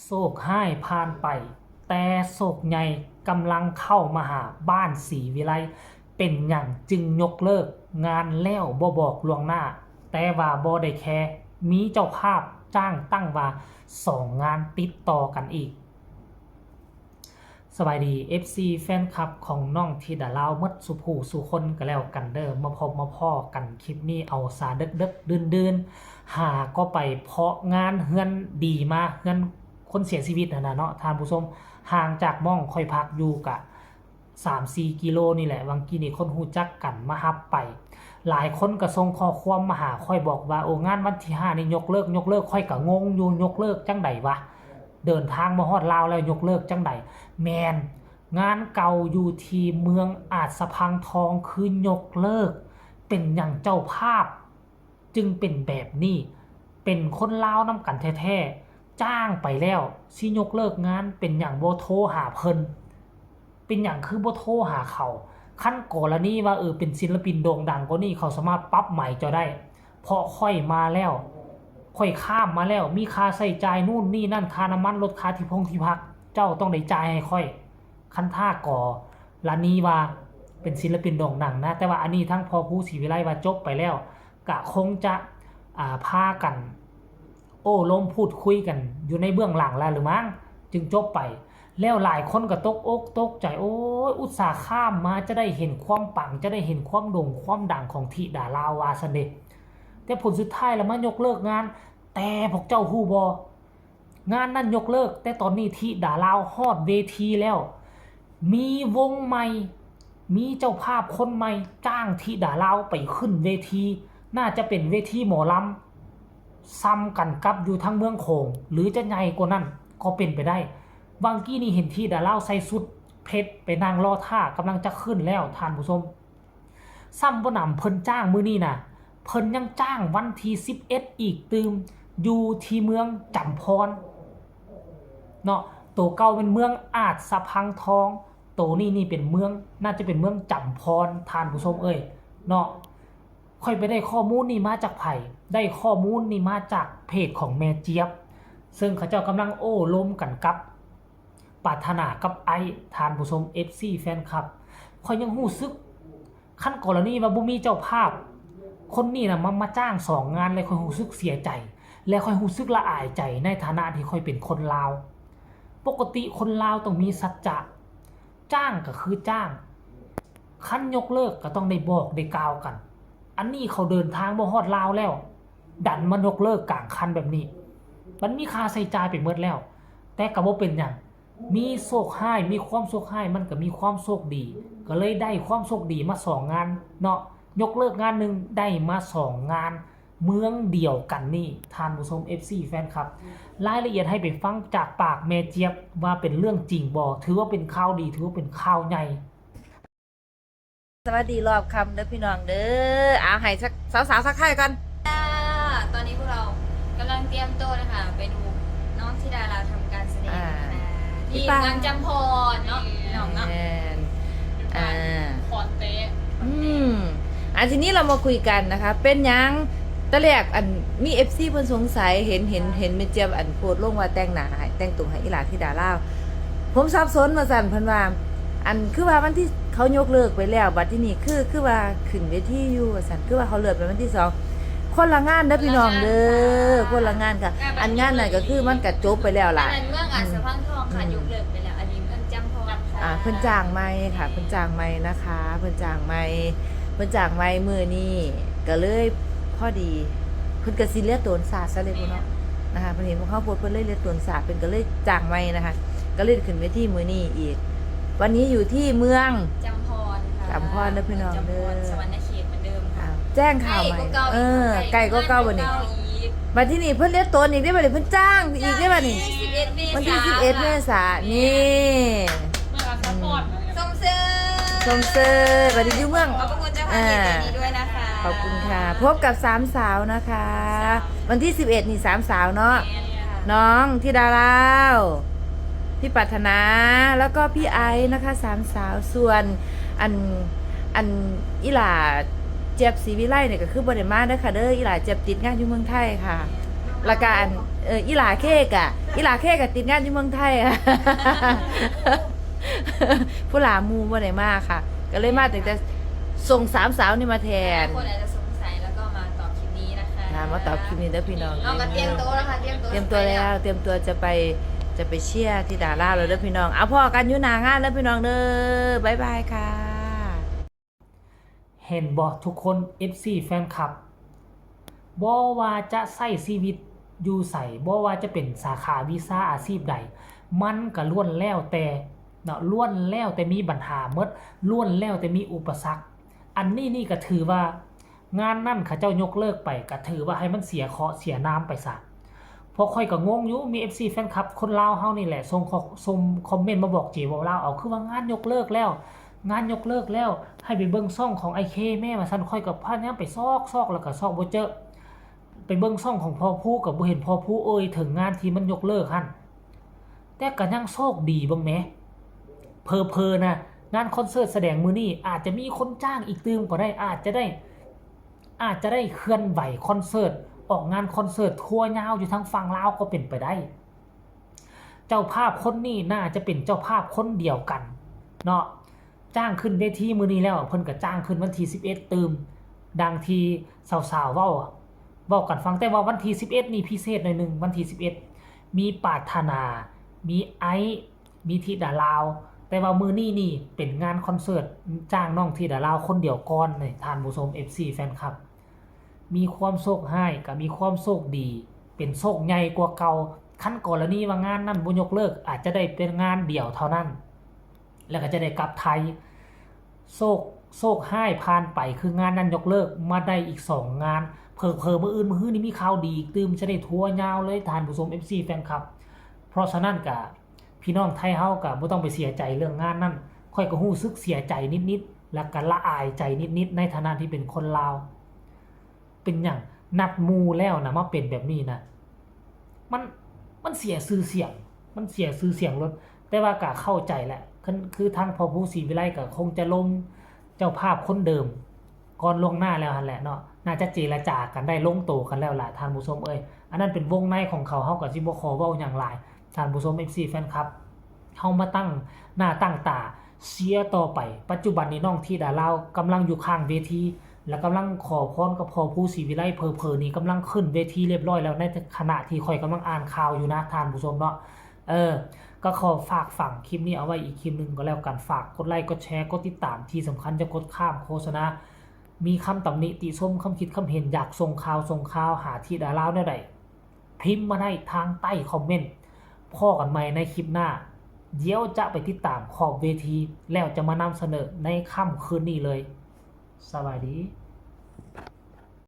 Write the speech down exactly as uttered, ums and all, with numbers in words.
โชคร้ายผ่านไป แต่โชคใหญ่กำลังเข้ามาหาบ้านศรีวิไล เป็นหยังจึงยกเลิกงานแล้วบ่บอกล่วงหน้า แต่ว่าบ่ได้แคร์ มีเจ้าภาพจ้างตั้งว่าสองงานติดต่อกันอีก สบายดี เอฟซี แฟนคลับของน้องธิดาลาวหมดสู่ผู้สู่คนก็แล้วกันเด้อ มาพบมาพ้อกันคลิปนี้เอาซาเดิกๆ ดื่นๆ หาก็ไปเพราะงานเฮือนดีมา เฮือนคนเสียชีวิตหั่นน่ะเนาะท่านผู้ชม ห่างจากหม่องข้อยพักอยู่กะ สามสี่กิโลนี่แหละ หว่างกี้นี่คนฮู้จักกันมาฮับไป หลายคนก็ส่งข้อความมาหาข้อยบอกว่า โอ้ งานวันที่ห้านี่ยกเลิก ยกเลิก ข้อยก็งงอยู่ ยกเลิกจั่งใดวะ เดินทางมาฮอดลาวแล้วยกเลิกจั่งใด แม่น งานเก่าอยู่ที่เมืองอาจสะพังทองคือยกเลิก เป็นหยังเจ้าภาพ จึงเป็นแบบนี้ เป็นคนลาวนำกันแท้ๆ จ้างไปแล้ว สิยกเลิกงาน เป็นหยังบ่โทรหาเพิ่น เป็นหยังคือบ่โทรหาเขา คันกรณีว่า เออ เป็นศิลปินโด่งดังกว่านี้ เขาสามารถปรับใหม่เจ้าได้ เพราะข้อยมาแล้ว ข้อยข้ามมาแล้ว มีค่าใช้จ่ายนู่นนี่นั่น ค่าน้ำมันรถ ค่าที่พงที่พัก เจ้าต้องได้จ่ายให้ข้อย คันถ้ากรณีว่าเป็นศิลปินโด่งดังนะ แต่ว่าอันนี้ทั้งพ่อครูศรีวิไลว่าจบไปแล้ว กะคงจะ อ่า พากัน โอ้ลมพูดคุยกันอยู่ในเบื้องหลังแล้วหรือมั้ง จึงจบไป แล้วหลายคนก็ตกอกตกใจ โอ้ย อุตส่าห์ข้ามมาจะได้เห็นความปัง จะได้เห็นความโด่งความดังของธิดาลาวว่าซั่นเด้ แต่ผลสุดท้ายแล้วมายกเลิกงาน แต่พวกเจ้าฮู้บ่ งานนั้นยกเลิก แต่ตอนนี้ธิดาลาวฮอดเวทีแล้ว มีวงใหม่ มีเจ้าภาพคนใหม่จ้างธิดาลาวไปขึ้นเวที น่าจะเป็นเวทีหมอลำ ส่ำกันกับอยู่ทางเมืองโขง หรือจะใหญ่กว่านั้นก็เป็นไปได้ หว่างกี้นี่เห็นธิดาลาวใส่ชุดเพชรไปนั่งรอท่ากำลังจะขึ้นแล้วท่านผู้ชม ส่ำบ่หนำเพิ่นจ้างมื้อนี้น่ะ เพิ่นยังจ้างวันที่สิบเอ็ดอีกตื่ม อยู่ที่เมืองจำพร เนาะ โตเก่าเป็นเมืองอาจสะพังทอง โตนี้นี่เป็นเมือง น่าจะเป็นเมืองจำพร ท่านผู้ชมเอ้ย เนาะ ข้อยไปได้ข้อมูลนี่มาจากไผ ได้ข้อมูลนี่มาจากเพจของแม่เจี๊ยบ ซึ่งเขาเจ้ากำลังโอ้ลมกันกับ ปรารถนากับไอ้ ท่านผู้ชม เอฟซี แฟนคลับ ข้อยยังฮู้สึก คันกรณีว่าบ่มีเจ้าภาพ คนนี้น่ะมา มาจ้างสองงานเลย ข้อยฮู้สึกเสียใจ และข้อยฮู้สึกละอายใจในฐานะที่ข้อยเป็นคนลาว ปกติคนลาวต้องมีสัจจะ จ้างก็คือจ้าง คันยกเลิกก็ต้องได้บอกได้กล่าวกัน อันนี้เขาเดินทางบ่ฮอดลาวแล้ว ดันมายกเลิกกลางคันแบบนี้ มันมีค่าใช้จ่ายไปหมดแล้ว แต่ก็บ่เป็นหยัง มีโชคร้าย มีความโชคร้าย มันก็มีความโชคดี ก็เลยได้ความโชคดีมาสองงานเนาะ ยกเลิกงานหนึ่ง ได้มาสองงาน เมืองเดียวกันนี่ ท่านผู้ชม เอฟซี แฟนคลับ รายละเอียดให้ไปฟังจากปากแม่เจี๊ยบว่าเป็นเรื่องจริงบ่ ถือว่าเป็นข่าวดี ถือว่าเป็นข่าวใหญ่ สวัสดีรอบค่ำเด้อพี่น้องเด้อ เอาให้สัก สาวๆ ทักทายก่อน ค่ะ ตอนนี้พวกเรากำลังเตรียมตัวนะคะ ไปดูน้องธิดาลาวทำการแสดง อ่า นะคะ ที่ ที่ปาง เมืองจำพรเนาะ พี่น้องเนาะ แม่น อ่า คอนเตะ อืม อ่ะ ทีนี้เรามาคุยกันนะคะ เป็นหยัง ตอนแรกอันมี เอฟซี เพิ่นสงสัย เห็น เห็น ค่ะ เห็นแม่เจี๊ยบอันโพสต์ลงว่าแต่งหน้าให้ แต่งตัวให้อีหลาธิดาลาว ผมสับสนว่าซั่น เพิ่นว่า อันคือว่าวันที่เขายกเลิกไปแล้ว บัดที่นี่คือ คือว่าขึ้นเวทีอยู่ว่าซั่น คือว่าเขาเลื่อนไปวันที่สอง คนละงานเด้อพี่น้องเด้อ คนละงานค่ะ คนละงานค่ะ อันงานนั้นก็คือมันก็จบไปแล้วล่ะ อันนั้นเมืองอาจสะพังทองค่ะ อืม ยกเลิกไปแล้ว อันนี้เมืองจำพรค่ะ อ่า เพิ่นจ้างใหม่ค่ะ เพิ่นจ้างใหม่นะคะ เพิ่นจ้างใหม่ เพิ่นจ้างใหม่มื้อนี้ ก็เลยพอดี เพิ่นก็สิเหลือโตนซาซะเลยพุ้นเนาะ นะคะ เพิ่นเห็นพวกเฮาโพสต์ เพิ่นเลยเหลือโตนซา เพิ่นก็เลยจ้างใหม่นะคะ ก็เลยขึ้นเวทีมื้อนี้อีก วันนี้อยู่ที่เมือง จำพรค่ะ จำพรเด้อพี่น้องเด้อ จำพร สวรรณเขตเหมือนเดิมค่ะ อ่า แจ้งข่าวใหม่ ใกล้กว่าเก่าอีก เออ ใกล้กว่าเก่าบัดนี้ ใกล้กว่าเก่าอีก บัดที่นี่เพิ่นเหลือโตนอีกเด้อบัดนี้ เพิ่นจ้างอีกเด้อบัดนี้ จ้างอีก สิบเอ็ดเมษา วันที่สิบเอ็ดเมษา นี่ เมืองอัสสะพร ชมเชย ชมเชย บัดนี้อยู่เมือง ขอบพระคุณเจ้าภาพ อ่า ใจดีด้วยนะคะ ขอบคุณค่ะ พบกับสามสาวนะคะ สาม วันที่สิบเอ็ดนี่สามสาวเนาะ แม่นค่ะ น้องธิดาลาว พี่ปรารถนา แล้วก็พี่ไอซ์นะคะ สามสาว ส่วนอัน อันอีหล่าเจี๊ยบศรีวิไลเนี่ยก็คือบ่ได้มาเด้อค่ะเด้อ อีหล่าเจี๊ยบติดงานอยู่เมืองไทยค่ะ แล้วก็อัน เออ อีหล่าเค้กอะ อีหล่าเค้กอะติดงานอยู่เมืองไทยอะ ผู้หลาหมู่บ่ได้มาค่ะ ก็เลยมาตั้งแต่ส่งสามสาวนี่มาแทน คนอาจจะสงสัยแล้วก็มาตอบคลิปนี้นะคะ ค่ะ มาตอบคลิปนี้เด้อพี่น้อง น้องก็เตรียมตัวแล้วค่ะ เตรียมตัว เตรียมตัวแล้ว เตรียมตัวจะไป จะไปเชียร์ธิดาลาวแล้วเด้อพี่น้อง เอาพ้อกันอยู่หน้างานเด้อพี่น้องเด้อ บ๊ายบายค่ะ เห็นบ่ทุกคน เอฟซี แฟนคลับ บ่ว่าจะใช้ชีวิตอยู่ไส บ่ว่าจะเป็นสาขาวิชาอาชีพใด มันก็ล้วนแล้วแต่เนาะ ล้วนแล้วแต่มีปัญหาหมด ล้วนแล้วแต่มีอุปสรรค อันนี้นี่ก็ถือว่างานนั่นเขาเจ้ายกเลิกไป ก็ถือว่าให้มันเสียเคราะห์เสียนามไปซะ เพราะข้อยก็งงอยู่ มี เอฟซี แฟนคลับคนลาวเฮานี่แหละ ส่งข้อ ส่งคอมเมนต์มาบอกเจเว้าลาว เอา คือว่างานยกเลิกแล้ว งานยกเลิกแล้ว ให้ไปเบิ่งช่องของไอเคแม่ ว่าซั่น ข้อยก็พยายามไปซอกซอกแล้วก็ซอกบ่เจอ ไปเบิ่งช่องของพ่อภูก็บ่เห็นพ่อภูเอ่ยถึงงานที่มันยกเลิกหั่น แต่ก็ยังโชคดีเบิ่งแหม เผลอๆนะ งานคอนเสิร์ตแสดงมื้อนี้อาจจะมีคนจ้างอีกตื่มก็ได้ อาจจะได้ อาจจะได้เคลื่อนไหวคอนเสิร์ต ออกงานคอนเสิร์ตทัวร์ยาวอยู่ทางฝั่งลาวก็เป็นไปได้ เจ้าภาพคนนี้น่าจะเป็นเจ้าภาพคนเดียวกันเนาะ จ้างขึ้นเวทีมื้อนี้แล้ว เพิ่นก็จ้างขึ้นวันที่สิบเอ็ดตื่ม ดังที่สาวๆเว้า เว้ากันฟัง แต่ว่าวันที่สิบเอ็ดนี่พิเศษหน่อยหนึ่ง วันที่สิบเอ็ด มีปรารถนา มีไอซ์ มีธิดาลาว แต่ว่ามื้อนี้นี่เป็นงานคอนเสิร์ต จ้างน้องธิดาลาวคนเดียวก่อนนี่ ท่านผู้ชม เอฟซี แฟนคลับ มีความโชคร้ายก็มีความโชคดี เป็นโชคใหญ่กว่าเก่า คันกรณีว่างานนั้นบ่ยกเลิก อาจจะได้เป็นงานเดียวเท่านั้น แล้วก็จะได้กลับไทย โชค โชคร้ายผ่านไป คืองานนั้นยกเลิก มาได้อีกสองงาน เผลอๆมื้ออื่นมื้อฮื้อนี่มีข่าวดีอีกตื่ม จะได้ทัวร์ยาวเลย ท่านผู้ชม เอฟซี แฟนคลับ เพราะฉะนั้นก็พี่น้องไทยเฮาก็บ่ต้องไปเสียใจเรื่องงานนั้น ข้อยก็รู้สึกเสียใจนิดๆ แล้วก็ละอายใจนิดๆ ในฐานะที่เป็นคนลาว เป็นหยังนัดหมู่แล้วนะ มาเป็นแบบนี้นะ มัน มันเสียชื่อเสียง มันเสียชื่อเสียงโลด แต่ว่าก็เข้าใจแหละ คือ คือทางพ่อภูศรีวิไลก็คงจะลมเจ้าภาพคนเดิม ก่อนล่วงหน้าแล้วหั่นแหละเนาะ น่าจะเจรจากันได้ลงตัวกันแล้วล่ะ ท่านผู้ชมเอ้ย อันนั้นเป็นวงในของเขา เฮาก็สิบ่ขอเว้าหยังหลาย ท่านผู้ชม เอฟซี แฟนคลับ เฮามาตั้งหน้าตั้งตาเชียร์ต่อไป ปัจจุบันนี้น้องธิดาลาวกำลังอยู่ข้างเวที และกำลังขอพรกับพ่อภูศรีวิไล เผลอๆนี่กำลังขึ้นเวทีเรียบร้อยแล้ว ในขณะที่ข้อยกำลังอ่านข่าวอยู่นะ ท่านผู้ชมเนาะ เออ ก็ขอฝากฝังคลิปนี้เอาไว้อีกคลิปหนึ่งก็แล้วกัน ฝากกดไลค์ กดแชร์ กดติดตาม ที่สำคัญจะกดข้ามโฆษณา มีคำตำหนิติชม คำคิดคำเห็น อยากส่งข่าว ส่งข่าวหาธิดาลาวแนวใด พิมพ์มาได้ทางใต้คอมเมนต์ พ้อกันใหม่ในคลิปหน้า เดี๋ยวจะไปติดตามขอบเวที แล้วจะมานำเสนอในค่ำคืนนี้เลย สบายดี